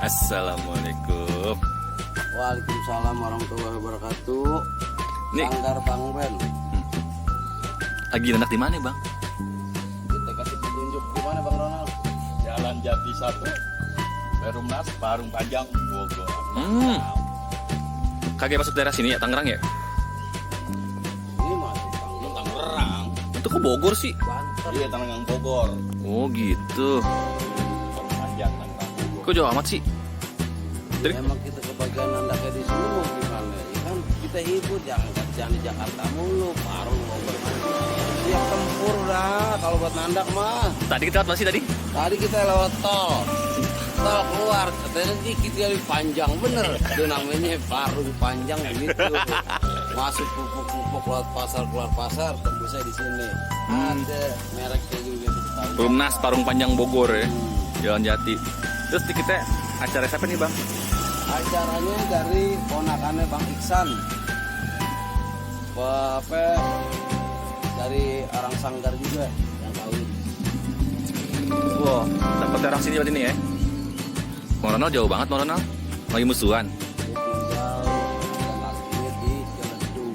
Assalamualaikum. Waalaikumsalam warahmatullahi wabarakatuh. Nih. Sanggar Bang Ben. Lagi anak di mana, Bang? Kita kasih petunjuk di mana Bang Ronald? Jalan Jati 1, Perumnas, Parung Panjang, Bogor. Kagak masuk daerah sini ya, Tangerang ya? Ini masuk Bang. Lu Tangerang. Itu ke Bogor sih. Banten. Iya, Tangerang Bogor. Oh gitu. Parung Panjang, Tangerang Bogor. Kok jauh amat sih? Dari Emang kita kebagian andaknya di sini mau gimana? Ya kan kita hibur, jangan di Jakarta mulu. Parung Bogor. Siap tempur dah kalau buat nandak mah. tadi kita lewat masih tadi? Tadi kita lewat tol. Tol keluar, katanya dikit kali panjang bener. Itu namanya Parung Panjang begitu. Masuk pupuk-pupuk lewat pasar keluar pasar, tembusnya di sini. Ada mereknya juga kita tahu. Perumnas Parung Panjang Bogor ya. Jalan Jati. Terus kita acara siapa nih, Bang? Acaranya dari ponakannya Bang Iksan. Apa dari orang Sanggar juga yang tahu. Wow, dapat orang sini berarti nih ya. Bang Ronald jauh banget, Bang Ronald. Lagi musuhan. Dia tinggal dan aslinya di Ciledug.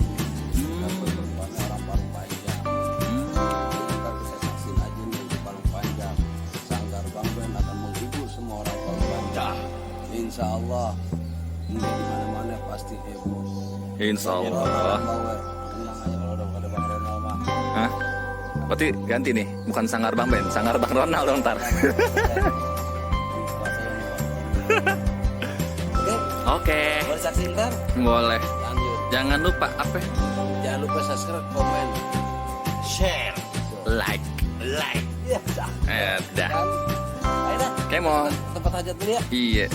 Dapat perempuannya orang Parung Panjang. Kita bisa saksiin aja nih di Parung Panjang. Sanggar Bang Ben akan menghibur semua orang Parung Panjang. Insya Allah di mana-mana pasti heboh. Insya Allah. Tenang aja kalau udah ada Bang Ronald mah. Hah? Berarti ganti nih, bukan Sanggar Bang Ben, Sanggar Bang Ronald dong ntar. Oke, Oke, boleh saksi ntar? boleh. Lanjut. Jangan lupa apa? Jangan lupa subscribe, komen, Share. Like. ya dah. Dah. Ayo dah, Kemon. tempat hajat dulu ya. Iya.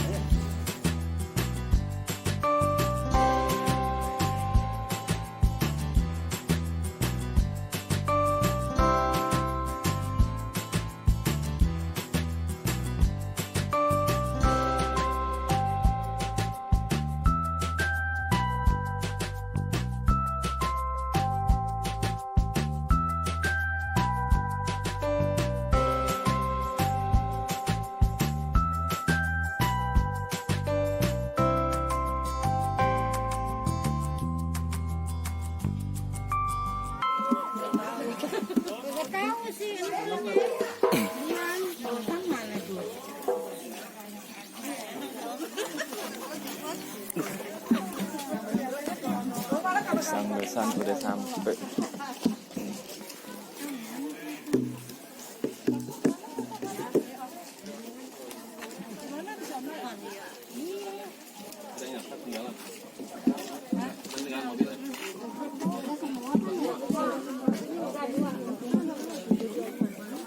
Nggak tahu sih. Orang mana tuh? Besan udah sampai.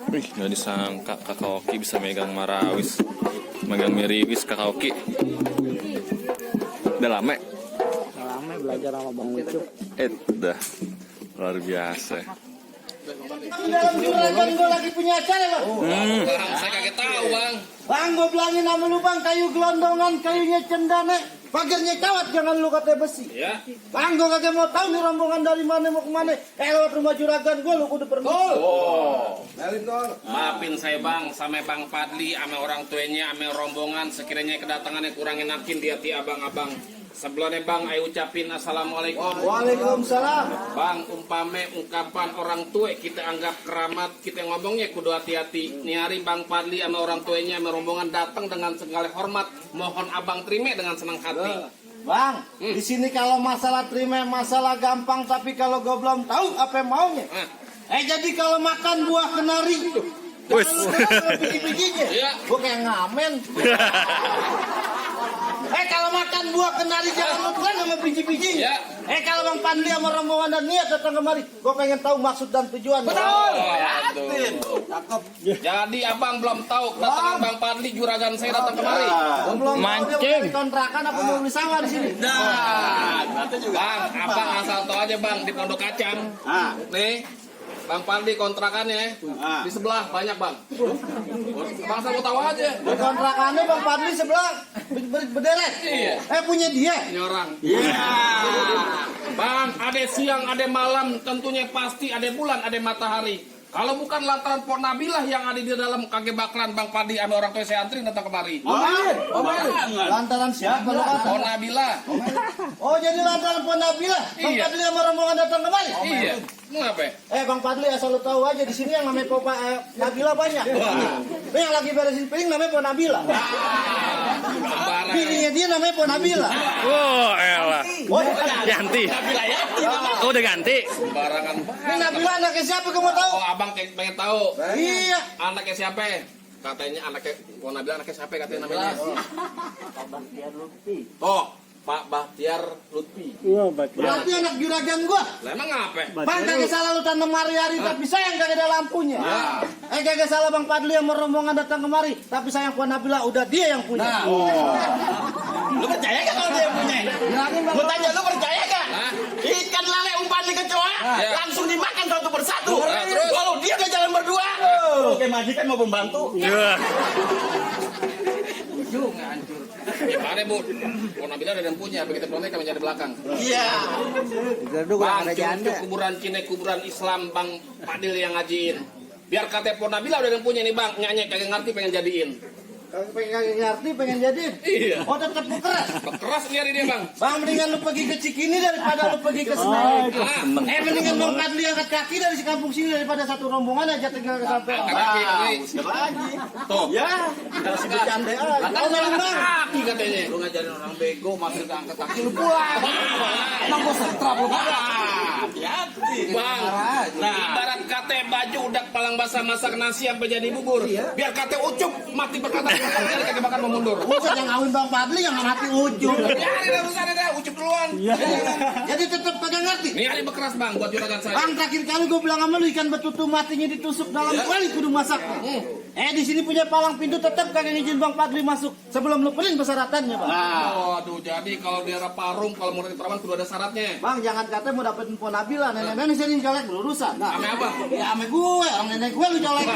Wih, nggak disangka Kakak Oki bisa megang marawis, megang miriwis Kakak Oki. Udah lama? Lama belajar sama Bang Ucup. Dah luar biasa. Dalam juragan gue lagi punya acara bang. Saya kaget tahu, Bang. Bang gue bilangin sama lu bang, kayu gelondongan, kayunya cendana, pagarnya kawat, jangan lu kata besi. Ya. Bang gue kagak mau tahu nih rombongan dari mana mau kemana. Lewat rumah juragan gue lu kudu pergi. Maafin saya bang, sama Bang Padli, sama orang tuanya, sama rombongan. Sekiranya kedatangannya kurang enakin di hati abang-abang. Sebelumnya bang, ayo ucapin assalamualaikum. Waalaikumsalam. Bang, umpame ungkapan orang tua kita anggap keramat, kita ngomongnya kudu hati-hati. Nih hari Bang Padli sama orang tuanya, sama rombongan datang dengan segala hormat. Mohon abang terima dengan senang hati. Bang, di sini kalau masalah terima masalah gampang, tapi kalau gue belum tahu apa maunya. Jadi kalau makan buah kenari, Wis. biji-bijinya, Iya. gue kayak ngamen. Kalau makan buah kenari jangan lupa sama biji-bijinya. Ya. Kalau Bang Pandli sama rombongan dan niat datang kemari, gue pengen tahu maksud dan tujuan. Cakep. Jadi abang belum tahu kedatangan Bang Padli juragan saya datang kemari. Belum Mancing. tahu dia mau kontrakan apa mau beli sawah di sini. Bang, abang asal tahu aja bang di Pondok Kacang. Nih, Bang Padli kontrakannya di sebelah banyak bang. Bang saya mau tahu aja. Di kontrakannya Bang Padli sebelah berderet. Iya. Punya dia. Ini orang. Bang, ada siang, ada malam, tentunya pasti ada bulan, ada matahari. Kalau bukan lantaran Pok Nabilah yang ada di dalam kage baklan Bang Padi sama orang tua saya antri datang kemari. Lantaran siapa lo kata? Pok Nabilah. Oh jadi lantaran Pok Nabilah. Bang Iya. Padli sama rombongan datang kemari. Iya. Kenapa? Bang Padli asal lu tahu aja di sini yang namanya Pok Nabila banyak. Ini yang lagi beresin piring namanya Pok Nabila. Sembarang. Pilihnya dia namanya Pok Nabila. Oh, elah. Oh, Ganti. Oh, udah ganti. Sembarangan. ini Nabila anaknya siapa kamu tahu? Oh, abang pengen tahu. Iya. Anaknya siapa? Katanya anaknya Pok Nabilah anaknya siapa katanya namanya? Oh, Pak Bahtiar Lutfi. Berarti anak juragan gua. Lah emang apa? Bang kagak salah lu tanam hari-hari tapi sayang kagak ada lampunya. Kagak salah Bang Padli yang rombongan datang kemari tapi sayang Pok Nabila udah dia yang punya. Lu percaya gak kalau dia yang punya? Gue tanya lu percaya gak? Ikan lele umpan di kecoa langsung dimakan satu persatu. Terus? Kalau dia udah jalan berdua, oke majikan mau membantu. Gimana Bu? Pok Nabilah ada yang punya, begitu punya kami jadi belakang. Iya. Bang, cucu kuburan Cine, kuburan Islam Bang Padil yang ngajiin. Biar kata Pok Nabilah udah yang punya nih Bang, nyanyi kagak ngerti pengen jadiin. Pengen ngerti pengen jadiin. Iya. Oh tetap keras. Keras nyari dia Bang. Bang mendingan lu pergi ke Cikini daripada lu pergi ke Senayan. Mendingan Bang Padli angkat kaki dari kampung sini daripada satu rombongan aja tinggal kesampean. Angkat kaki lagi. Lagi. Tuh. Ya. Kalau sebut canda aja. Kata Bang, angkat Bang. kaki katanya. Lu ngajarin orang bego masih ke angkat kaki lu pulang. Emang gua setrap lu Bang. Hati-hati. Bang, ibarat kate baju udah palang basah masak nasi sampai jadi bubur. Biar kate ucup mati berkata kali kagak bakal mau mundur. Buset yang ngawin Bang Padli yang mati ujung. Biarin urusan ada ucup duluan. Jadi tetap kagak ngerti. Ini hari bekeras Bang buat juragan saya. Bang terakhir kali gue bilang sama lu ikan betutu matinya ditusuk dalam kuali kudu masak. Di sini punya palang pintu tetap kagak ngizin Bang Padli masuk sebelum lu pelin persyaratannya Bang. Waduh, jadi kalau daerah Parung kalau mau dari Perawan kudu ada syaratnya. Bang jangan katanya mau dapetin Pok Nabila nenek-nenek sini colek berurusan. Nah, Ame apa? ya ame gue, orang nenek gue lu colek.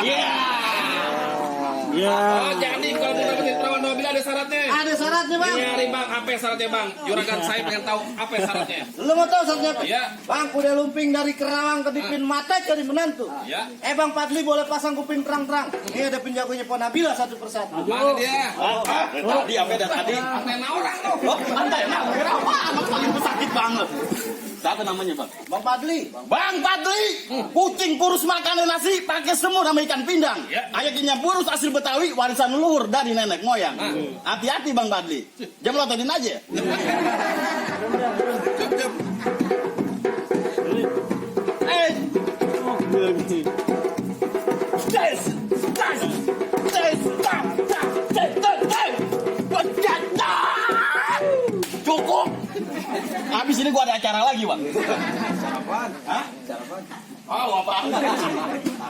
Oh, jadi kalau mau dapetin Perawan Nabila ada syaratnya. Ada syaratnya Bang. Ini hari Bang, apa syaratnya Bang? Juragan saya pengen tahu apa syaratnya. Lu mau tahu syaratnya apa? Iya. Bang kuda lumping dari Kerawang ke Dipin Mata cari menantu. Ya. Bang Padli boleh pasang kuping terang-terang. Ini ada penjagonya Pok Nabila satu persatu. Mana dia? Tadi apa dah tadi? Apa yang orang lo? Oh, santai, nah, kenapa? Anak paling sakit banget. Siapa namanya Bang? Bang Padli. Bang Padli, kucing kurus makan nasi pakai semur sama ikan pindang. Ya. Ayatnya burus asli Betawi, warisan leluhur dari nenek moyang. Hati-hati Bang Padli, jemlotin aja. Cukup. Habis ini gua ada acara lagi, Bang. Hah? Oh, apa?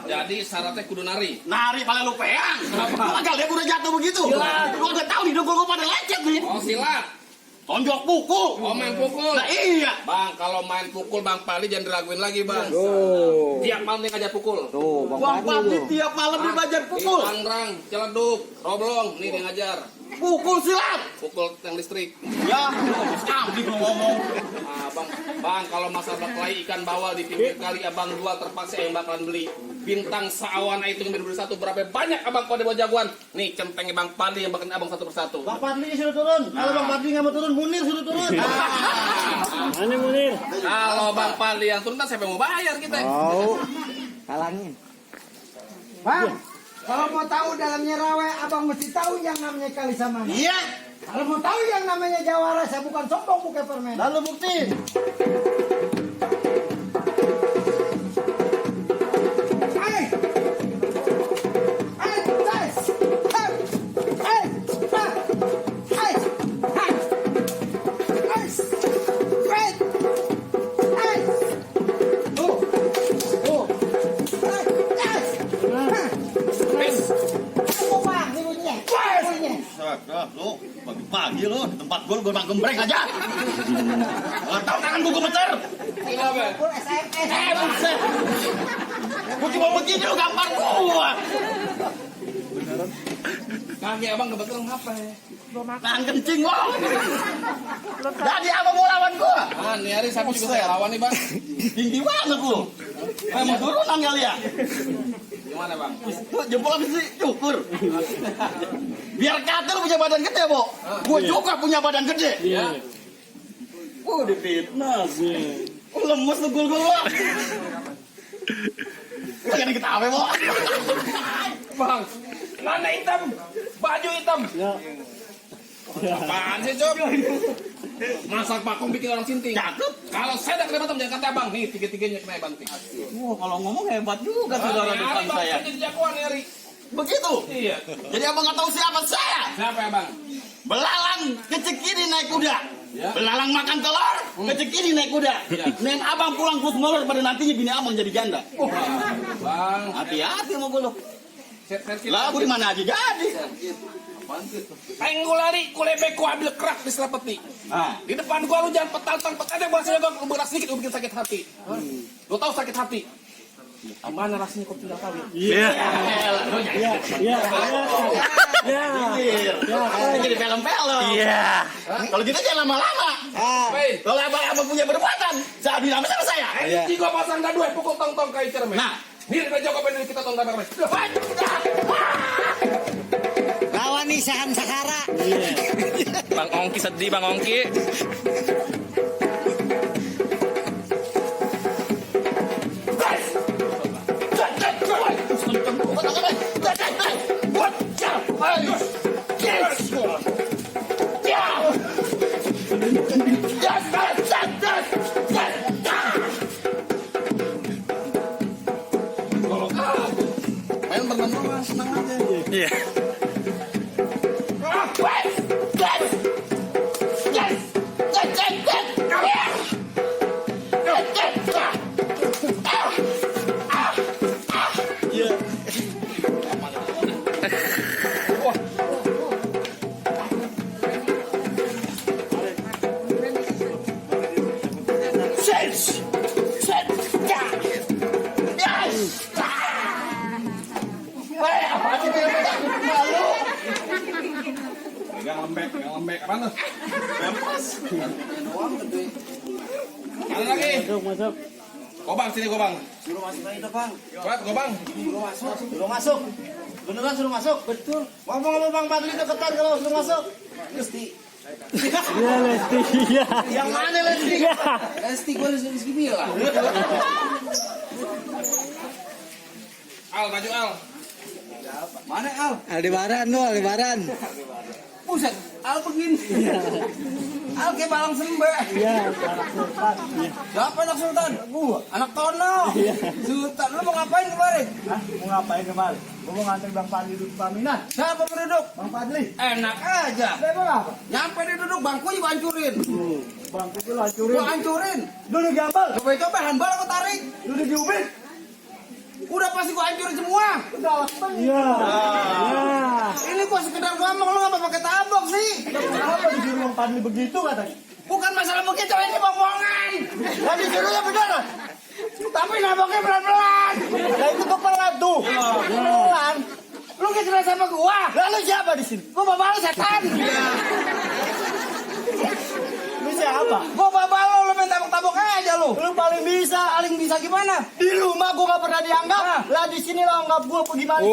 Jadi syaratnya kudu nari. Nari pala lu peang. Kenapa? Dia udah jatuh begitu. Gua udah tahu nih, gua pada lecet nih. Oh silat. Tonjok pukul. Oh main pukul. Nah iya. Bang, kalau main pukul Bang Pali jangan diraguin lagi Bang. Tiap malam dia ngajak pukul. Bang Padli tiap malam dia belajar pukul. Tangrang, celeduk, roblong, nih dia ngajar. Pukul silat. Pukul yang listrik. Ya, abdi gua ngomong. Bang, kalau masalah berkelahi ikan bawal di pinggir kali abang jual terpaksa yang bakalan beli. Bintang sawana itu yang beli satu berapa banyak abang pada bawa jagoan. Nih centengnya Bang Pali yang bakalan abang satu persatu. Bang Padli suruh turun. Kalau Bang Padli nggak mau turun, Munir suruh turun. Mana Munir? Kalau Bang Pali yang turun, siapa yang mau bayar kita? Kalangin. Bang, kalau mau tahu dalamnya rawe, abang mesti tahu yang namanya kali sama. Iya. Kalau mau tahu yang namanya jawara, saya bukan sombong, bukan permen. Lalu bukti. Hai, hai, guys, hai, hai, hai, hai, hai, hai, hai, tuh, tuh, hai, guys, Bis. aku bang, ini bunyinya, bunyinya. Lu pagi-pagi lu di tempat gua bang gembreng aja. Enggak tahu tangan gua gemeter. Kenapa? Full SMS. Buset. Gua cuma begini lu gampar gua. Kaki abang kebetulan apa ya? Tahan kencing gua. Jadi apa mau lawan gua? Ah, nih hari siapa juga saya lawan nih Bang. Tinggi banget lu. Mau turunan kali ya? Gimana bang? Tuh jempol habis cukur. Biar kata lu punya badan gede, Bo. Gue juga punya badan gede. Ya. Difitnah. Lemes lu gul-gul lo. Jangan ketawa, Bo. Bang, mana hitam? Baju hitam. Apaan sih, Cok? Masak pakung bikin orang sinting. Cakep. Kalau saya udah kena batam, jangan kata abang. Nih, tiga-tiganya kena abang. Wah, kalau ngomong hebat juga saudara depan saya. Jadi jagoan, Eri. Begitu. Iya. Jadi abang nggak tahu siapa saya. Siapa ya, bang? Belalang kecekini naik kuda. Ya. Belalang makan telur, kecekini naik kuda. Nen abang pulang terus molor pada nantinya bini abang jadi janda. Bang, Hati-hati sama gue lo. set Lah, gue di mana aja jadi. Pengen lari, kulebek ku ambil kerak di selepeti. Nah, Di depan gua lu jangan petantang petantang bahasanya gua berat sedikit lu bikin sakit hati. Lu tahu sakit hati? Gimana rasanya kau tidak tahu ya? jadi film-film. Iya. Kalau gitu jangan lama-lama. Baik. Kalau abang punya perbuatan, saya bilang sama saya. Ini gua pasang dah dua pukul tong-tong kayak cermin. Nah, Nih kita jawab apa kita tong kamera. Lawan nih Sahan Sakara. Bang Ongki sedih, Bang Ongki. main berenang senang aja. Iya. Megang lembek, apa tuh? Ada lagi? Masuk. Gobang sini gobang. Suruh masuk aja bang. Cepat gobang. Suruh masuk. Beneran suruh masuk. Betul. Ngomong-ngomong Bang Padli deketan kalau suruh masuk. Lesti. Iya Lesti. Iya. Yang mana Lesti? Lesti gue Rizky bilang. Al, maju Al. Mana Al? Aldebaran lo, Aldebaran. Buset, Al begini. Al kayak balang sembe. Iya, anak sultan. Siapa anak sultan? Gua, anak Tono. Sultan, lu mau ngapain kemarin? Hah? Mau ngapain kemarin? Gua mau nganter Bang Padli duduk paminan. Siapa berduduk? Bang Padli. Enak aja. Saya mau apa? Nyampe dia duduk, bangkunya gua hancurin. Bangku itu lo hancurin. Gua hancurin. Duduk jambal. Coba-coba handbal aku tarik. Duduk di ubin. Udah pasti gua hancurin semua. Udah langsung. Iya. Iya. Ini gua sekedar ngomong, lu ngapa pakai tabok sih? Kenapa disuruh Bang Padli begitu katanya? Bukan masalah begitu, ini bohongan. Yang disuruhnya benar. Tapi naboknya pelan-pelan. Ya itu tuh pelan tuh. Pelan. Lu kira sama gua. Lalu siapa di sini? Gua bawa lu setan. Lu siapa? Gua bawa lu main tabok-tabok aja lu. Lu paling bisa. Paling bisa gimana? Di rumah gua gak pernah dianggap. Lah di sini lo anggap gua gimana?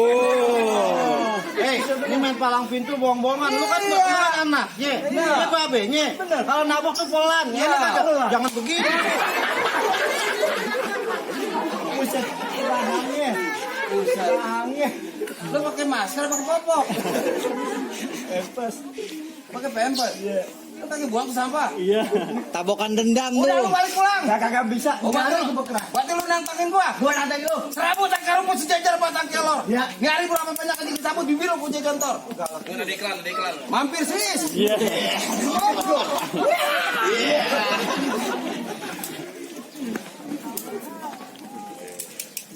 Ini main palang pintu bohong-bohongan. Lu kan Iya. bukan anaknya. Ini babenya. Kalau nabok tuh pelan. Ya, jangan begini. Buset, rahangnya. Rahangnya. Lu pakai masker, pakai popok. Epes. Pakai pempes. Iya. Lu pakai buang ke sampah. Iya. Tabokan dendam Udah lu tuh. balik pulang. Kagak bisa. Oh, berarti lu nantangin gua. Gua nantangin lu. Serabut akar rumput sejajar batang kelor. Ya. Ini hari berapa banyak aja disambut bibir lu punya kantor. Ini ada iklan, ada iklan. Mampir sis. Iya.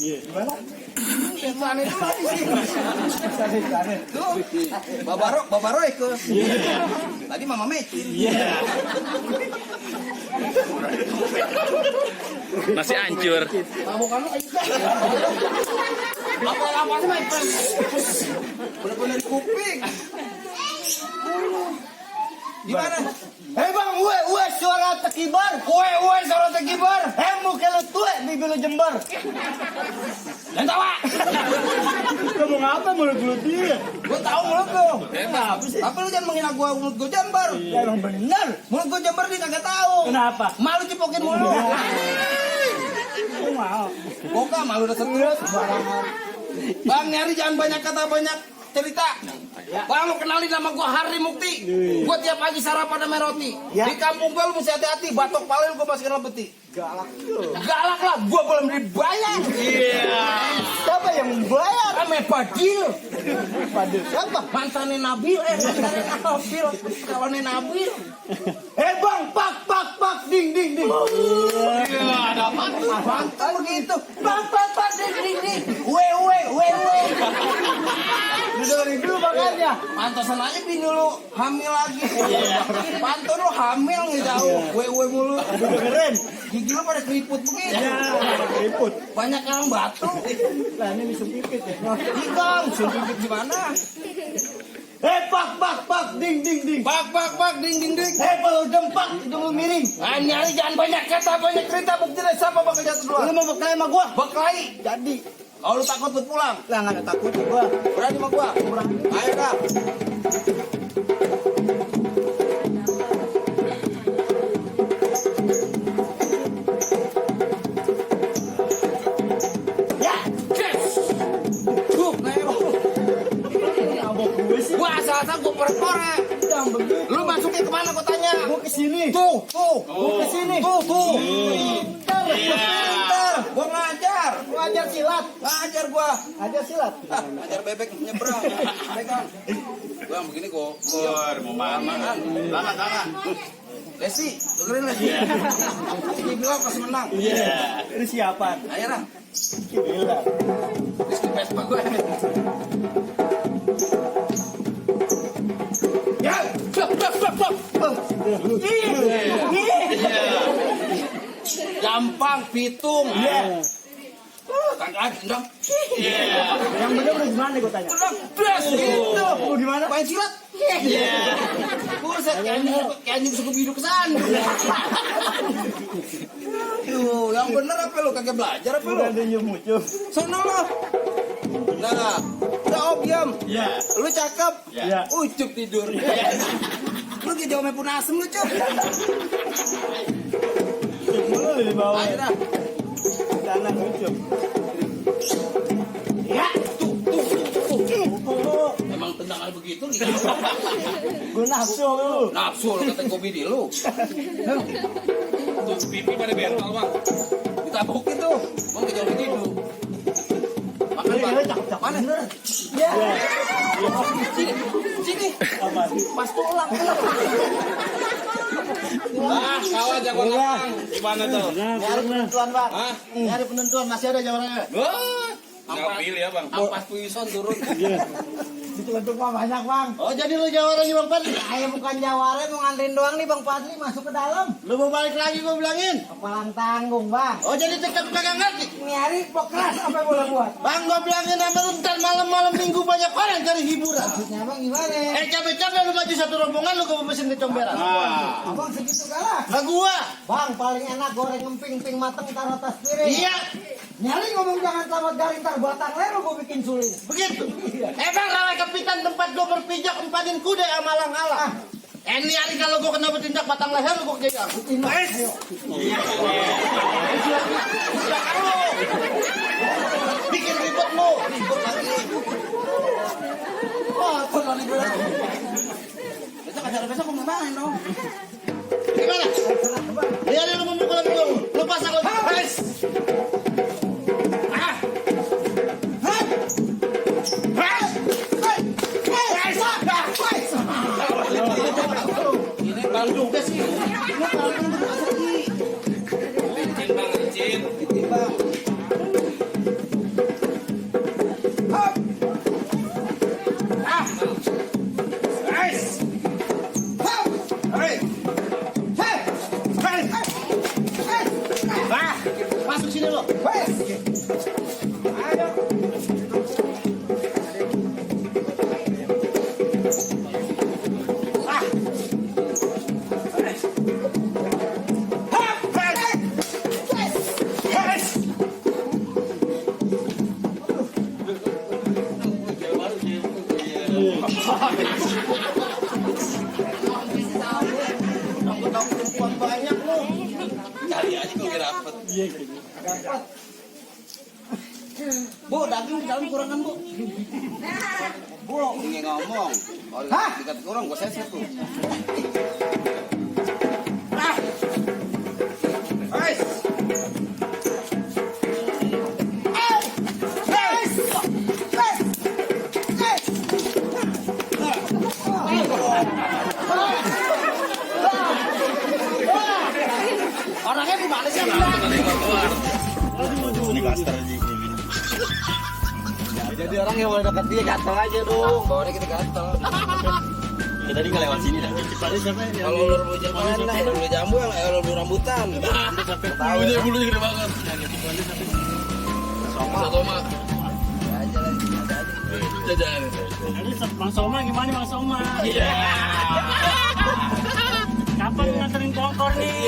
Gimana? Iklan itu lagi sih. Bisa nih. Tuh. Babaro ikut. Tadi Mama Mecin. Iya. Masih hancur. Tabokan lu aja. Apa sih main? Bener-bener di kuping. Gimana? Bang, we suara tekibar. Woi, suara tekibar. Mu kalau tuh bibir lu jembar. Dan tawa. Kamu ngapa mulut lu dia? Gue tahu mulut lu. Tapi lu jangan menghina gue, mulut gue jambar. Emang bener. Mulut gue jambar dia kagak tahu. Kenapa? Malu cipokin mulu. Aku mau. Boka malu udah stres. Bang Nyari jangan banyak kata banyak cerita. Bang lu kenalin nama gua Hari Mukti. Gua tiap pagi sarapan sama roti. Di kampung gua lu mesti hati-hati. Batok palil gua masukin dalam peti. Galak lah. Gua belum dibayar. Siapa yang membayar? Ame Padil. Padil siapa? Mantannya Nabil. Mantannya Nabil. Kawannya Nabil. Bang, pak, ding. Ada apa? Mantan begitu. Pak, ding. We. Lu dengerin dulu makanya. Pantasan aja bini lu hamil lagi. Pantun lu hamil nih jauh. We mulu. Dengerin. Gigi lu pada keriput begitu. Keriput. Banyak yang batu. Lah ini misum pipit ya. Ikang, sumpit gimana? Pak, ding. Pak, ding. Kalau dempak, hidung lu miring. Nyari jangan banyak kata, banyak cerita. Bukti deh siapa bakal jatuh duluan. Lu mau berkelahi sama gua? Berkelahi. Jadi. Oh lu takut buat pulang? Lah nggak ada takut gua. Berani sama gua? Berani. Ayo dah. Ya. Gua asal-asal gua perek-perek. Yang begitu. Lu masuknya kemana gua tanya? Gua kesini. Tuh. Gua kesini. Tuh. Pintar. Gua ngajar. Ngajar silat. Ngajar gua. Ngajar silat. Ngajar bebek nyebrang. Pegang. Gua yang begini gua. Mau mana? Tangan. Lesi, dengerin Lesi. Rizky bilang pas menang. Ini siapa? Ayo dah. Gila. Rizky Vespa gue. Ya, stop. Gampang, pitung. Kagak dendam. Yang bener udah gimana gue tanya? Blas gitu. Lu gimana? Main silat. Buset, kayaknya bisa gue bidu kesana. Yang bener apa lu? Kagak belajar apa lu? Udah ada nyumucup. Sono lo. Nah, udah diam. Lu cakep. Ya. Ucup tidur. Lu kayak jawabnya pun asem lu, Cup. Lu di bawah. Ayo dah. Tanah nyucup. Ya, tuh. Emang tendangan begitu nih. Gue nafsu lu. Nafsu lu kata kopi di lu. Tuh pipi pada bental bang. Ditabukin tuh. Bang kejauh tidur. Makan bang. Cakep. Mana? Ya. Sini. Apa? Pas tulang. Kawan jagoan abang. Gimana tuh? Nyari penentuan bang. Hah? Nyari penentuan masih ada jawabannya. Ngapil ya bang. Ampas puison turun. Dibentuk mah banyak bang. Oh jadi lu jawarannya Bang Padli? Saya bukan jawara, mau nganterin doang nih Bang Padli masuk ke dalam. Lu mau balik lagi gua bilangin? Kepalang tanggung bang. Oh jadi tetap kagak ngerti? Nyari pokras apa yang boleh buat? Bang gua bilangin sama lu ntar malam-malam minggu banyak orang cari hiburan. Maksudnya bang gimana? Capek-capek lu maju satu rombongan lu gua pesen ke comberan. Abang segitu galak. Lah gua. Bang paling enak goreng emping-emping mateng taruh atas piring. Iya. Nyari ngomong jangan selamat garing tar batang leher gua bikin suling. Begitu. Bang rawa kepitan tempat gua berpijak empatin kuda sama alang-alang. Ini hari kalau gua kena bertindak batang leher gua kejar. Ayo. Bikin ribet lu. Ribut lagi. Wah, kok lari gue. Besok acara besok mau main dong. Gimana? Lihat lu memukul gua. Lu pasang lu. Guys. Ini bang juga sih. Ini bang lagi. Licin bang, licin. Bang. Masuk sini lu. Bu, daging di dalam kurangan, Bu. Bu, ini ngomong. Hah? Dekat kurang gua seset tuh. Orangnya di mana sih? Jadi orang yang mau dekat dia gatal aja dong. Bawa dia kita gatal. Kita tadi nggak lewat sini dah. Kalau ulur bulu jambu lah, bulu jambu yang ulur bulu rambutan. Bulunya gede banget. Soma. Aja lagi, ada aja. Jajan. Mang Soma gimana Mang Soma? Kapan nganterin kongkor nih?